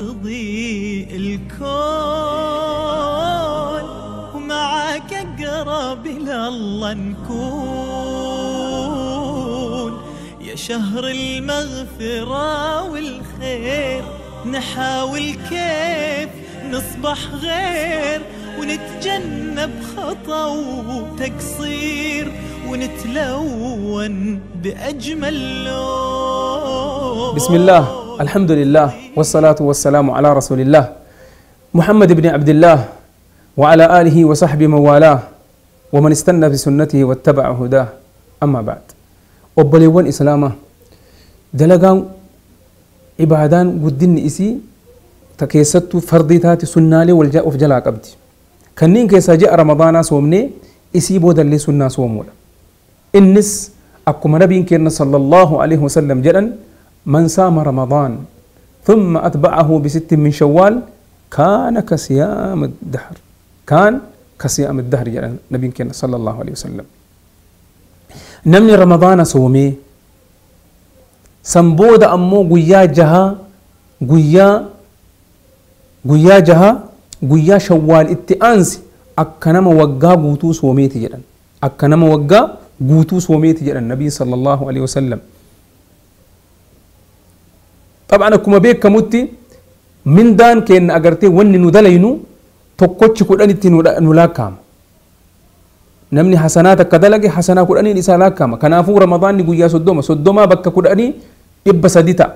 تضيء الكون، ومعاك أقرب لله نكون. يا شهر المغفرة والخير، نحاول كيف نصبح غير، ونتجنب خطأ وتقصير، ونتلون بأجمل لون. بسم الله، الحمد لله، والصلاة والسلام على رسول الله محمد بن عبد الله وعلى آله وصحبه من والاه ومن استنى بسنته واتبع هداه. أما بعد، obboleewwan islaamaa, dalagaan ibaadaan guddinni isii ta keessattuu fardii taate sunnaalee wal of jalaa qabdi. Kanneen keessaa ji'a Ramadaanaa soomnee isii boodallee sunnaa soomuudha. Innis akkuma nabiin keenya sallallahu alaihi wasallam jedhan: "من صام رمضان ثم أتبعه بست من شوال كان كصيام الدهر، كان كصيام الدهر" jedhan nabiin keenya sallallahu alaihi wasallam. Namni Ramadaana soomee san booda ammoo guyyaa jahaa, guyyaa jahaa guyyaa Shawwaal itti aansi akka nama waggaa guutuu soomeeti jedhan, akka nama waggaa guutuu soomeeti jedhan nabii sallallahu alaihi wasallam. طبعا akkuma beekamutti mindaan keenya agartee wanni nu dalaynu tokkochi 10tti nu laakkaama. Namni hasanaa takka dalage hasanaa 10n isaa laakkaama. Kanaafuu Ramadaanni guyyaa 30, 30 bakka 10 300 ta'a.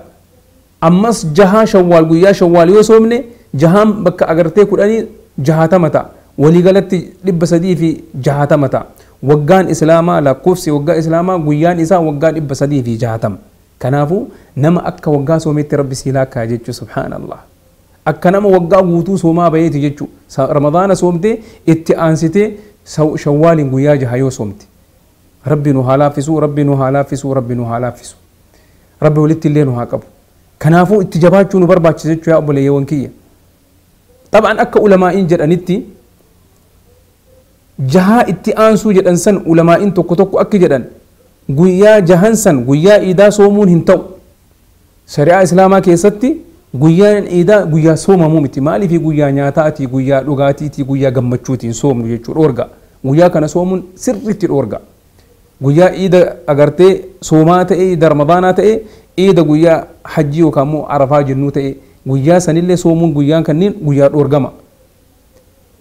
Ammas jahaa Shawwaal, guyyaa Shawwaal yoo soomne jahaan bakka agartee 10 60 ta'a. Waliigalatti 360 ta'a. Waggaan islaamaa, lakkoofsi waggaa islaamaa guyyaan isaa waggaa 360. Kanaafuu nama akka waggaa soometti rabbi sii laakkaa jechuu, subhaanallah. Akka nama waggaa guutuu soomaa baheeti jechuu. Ramadaana soomtee itti aansitee Shawwaaliin guyyaa jaha yoo soomte. Rabbi nu haa laaffisu, rabbi nu haa laaffisu, rabbi nu haa laaffisu. Rabbi walitti illee nu haa qabu. Kanaafuu itti jabaachuu nu barbaachisa jechuu, yaa obboleeyyan kiyya. Xabaan akka ulamaa'iin jedhanitti jahaa itti aansuu jedhan san, ulamaa'iin tokko tokko akki jedhan, guyyaa jahan san guyyaa iidaa soomuun hin ta'u. Shari'aa islaamaa keessatti guyyaan iidaa guyyaa soomamuu miti. Maaliif? Guyyaa nyaataati, guyyaa dhugaatiiti, guyyaa gammachuutiin soomnu jechuudha, dhoorga. Guyyaa kana soomuun sirriitti dhoorga. Guyyaa iida agartee soomaa ta'e, iida Ramadaanaa ta'e, iida guyyaa hajjii yookaan immoo Arafaa jennuu ta'e, guyyaa sanillee soomuun guyyaan kanneen guyyaa dhoorgama.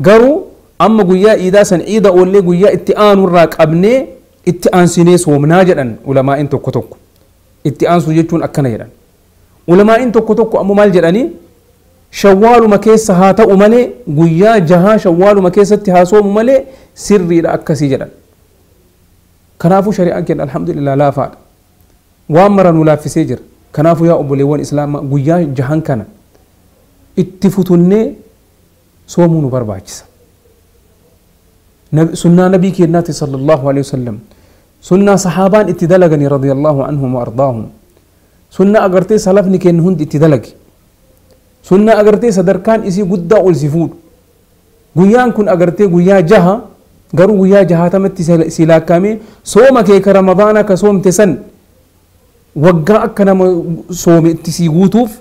Garuu amma guyyaa iidaa san iida oollee guyyaa itti aanurraa qabnee itti aansinee soomnaa jedhan ulamaa'in tokko tokko. Itti aansuu jechuun akkana jedhan. Ulamaa'in tokko tokko ammoo maal jedhanii? Shawwaaluma keessa haa ta'u malee, guyyaa jahaa Shawwaaluma keessatti haa soomu malee sirriidha akkasii jedhan. Kanaafuu shari'aan keenya alhamdulillah laafaadha. Waan mara nu laaffisee jira. Kanaafuu yaa obboleewwan islaamaa, guyyaa jahan kana itti futunnee soomuu nu barbaachisa. Sunnaa nabii keenyaati sallallahu alaihi wasallam. Sunnaa sahaabaan itti dalaganii radiyallahu anhum wa ardaahum. Sunnaa agartee salafni keenya hundi itti dalage. Sunnaa agartee sadarkaan isii guddaa ol si fuudhu. Guyyaan kun agartee guyyaa jaha garuu guyyaa 60tti si laakkaamee sooma kee ka Ramadaana ka soomte san waggaa akka nama soome itti sii guutuuf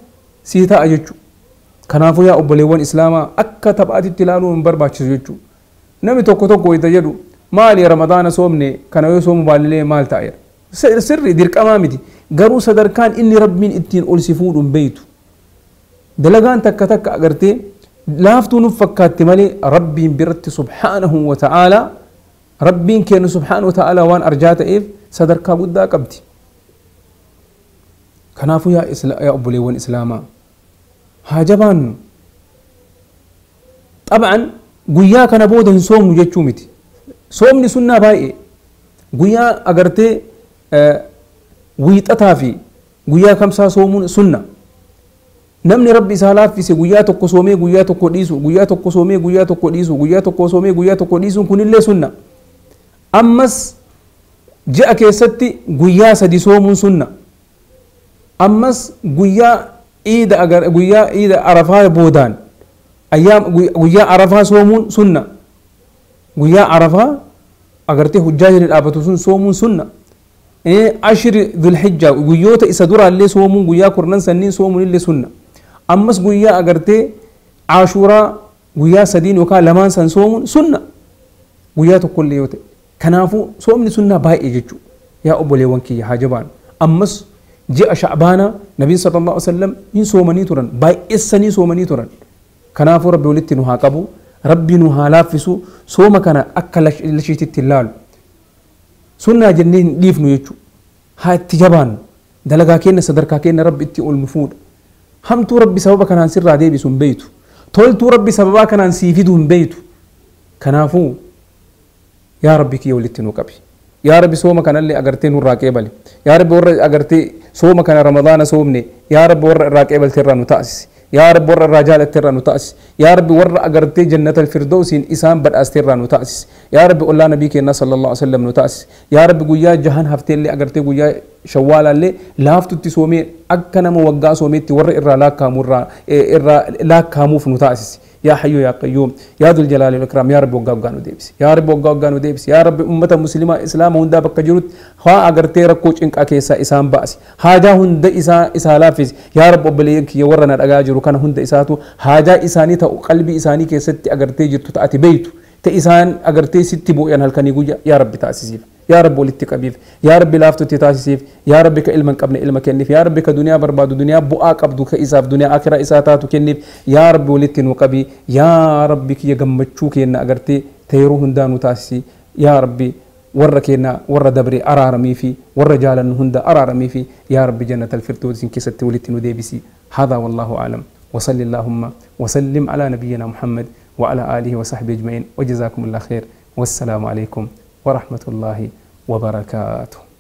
sii ta'a jechuudha. Kanaafuu yaa obboleewwan islaamaa, akka taphaatitti ilaaluun hin barbaachisu jechuudha. Namni tokko tokko itti jedhu, maali, Ramadaana soomne kana yoo soomu baallee maal ta'a jedha. Sirri dirqamaa miti. Garuu sadarkaan inni rabbiin ittiin ol si fuudhu hin beeytu. Dalagaan takka takka agartee laaftuu nuuf fakkaatti malee rabbiin biratti subhaanahu wa ta'aalaa, rabbiin kennu subhaanahu wa ta'aalaa waan arjaa ta'eef sadarkaa guddaa qabdi. Kanaafuu yaa obboleewwan islaamaa, haa jabaannu. Xab'an guyyaa kana booda hin soomnu jechuu miti. Soomni sunnaa baay'ee guyyaa agartee wiixataa fi guyyaa kamsaa soomuun sunna. Namni rabbi isaa laaffise guyyaa tokko soomee guyyaa tokko dhiisu, guyyaa tokko soomee guyyaa tokko dhiisu, guyyaa tokko soomee guyyaa tokko dhiisuun kunillee sunna. Ammas ji'a keessatti guyyaa sadi soomuun sunna. Ammas guyyaa iida agar guyyaa iida Arafaa boodaan ayyaam guyyaa Arafaa soomuun sunna. Guyyaa Arafaa agartee hujjaajni dhaabatu sun soomuun sunna. Ashri Dhulhijjaa, guyyoota isa duraallee soomuun, guyyaa 10 sanniin soomuun illee sunna. Ammas guyyaa agartee Ashuuraa guyyaa sadiin yookaan lamaan san soomuun sunna guyyaa tokkollee yoo ta'e. Kanaafuu soomni sunnaa baay'ee jechuudha. Yaa obboleewwan kiyya haa jabaannu. Ammas ji'a Sha'baanaa Nabiin sallallahu alaihi wasallam hin soomanii turan, baay'eessanii soomanii turan. Kanaafuu Rabbi walitti nu haa qabu, Rabbi nu haa laaffisu, sooma kana akka lashiititti hin laalu. Sunnaa jennee hin dhiifnu jechuudha. Haa itti jabaannu. Dalagaa keenya sadarkaa keenya Rabbi itti ol nu fuudha. Hamtuu Rabbi sababa kanaan sirraa deebisu hin beeytu. Toltuu Rabbi sababaa kanaan sii fidu hin beeytu. Kanaafuu yaa Rabbi kiyya walitti nu qabi. Yaa Rabbi sooma kanallee agartee nurraa qeebali. Yaa Rabbi warra agartee sooma kana Ramadaana soomne yaa Rabbi warra irraa qeebalte irraa nu taasisi. Yaa Rabbi warra irraa jaalatte irraa nu taasisi. Yaa Rabbi warra agartee jannatal firdawsiin isaan badhaaste irraa nu taasisi. Yaa Rabbi ollaa nabii keenyaa sallallahu alaihi wasallam nu taasisi. Yaa Rabbi guyyaa jahan hafteellee agartee guyyaa shawwaalaallee laaftutti soomee akka nama waggaa soomeetti warra irraa laakkaamu irraa laakkaamuuf nu taasisi. يا حي يا قيوم يا ذو الجلال والإكرام يا رب وقا وقا نديبس يا رب وقا وقا نديبس يا رب أمة مسلمة إسلام هندا بكجروت ها أجرتي ركوج إنك أكيسا إسام بأس هاجا هندا إسا إسا لافز يا رب أبليك يا ورنا الأجاجر كان هندا إساتو هاجا إساني تا قلبي إساني كيست أجرتي جرت تأتي بيتو تإسان أجرتي ست بويان هالكني جوجا يا رب تأسيسيف يا رب ولدت قبيف يا رب لافتو تتاسيف يا رب كعلما قبل علم كنف يا رب كدنيا برباد دنيا بؤا قبدو كإساف دنيا آخرة إساتاتو كنف يا رب ولدت نقبي يا رب كي يغمچو كينا أغرتي تيرو هندانو تاسي يا ربي وركينا ور دبري أرارمي في ور جالن هندا أرارمي في يا رب جنة الفردوس كيست ولدت نديبسي. هذا والله أعلم، وصل اللهم وسلم على نبينا محمد وعلى آله وصحبه أجمعين، وجزاكم الله خير، والسلام عليكم ورحمة الله وبركاته.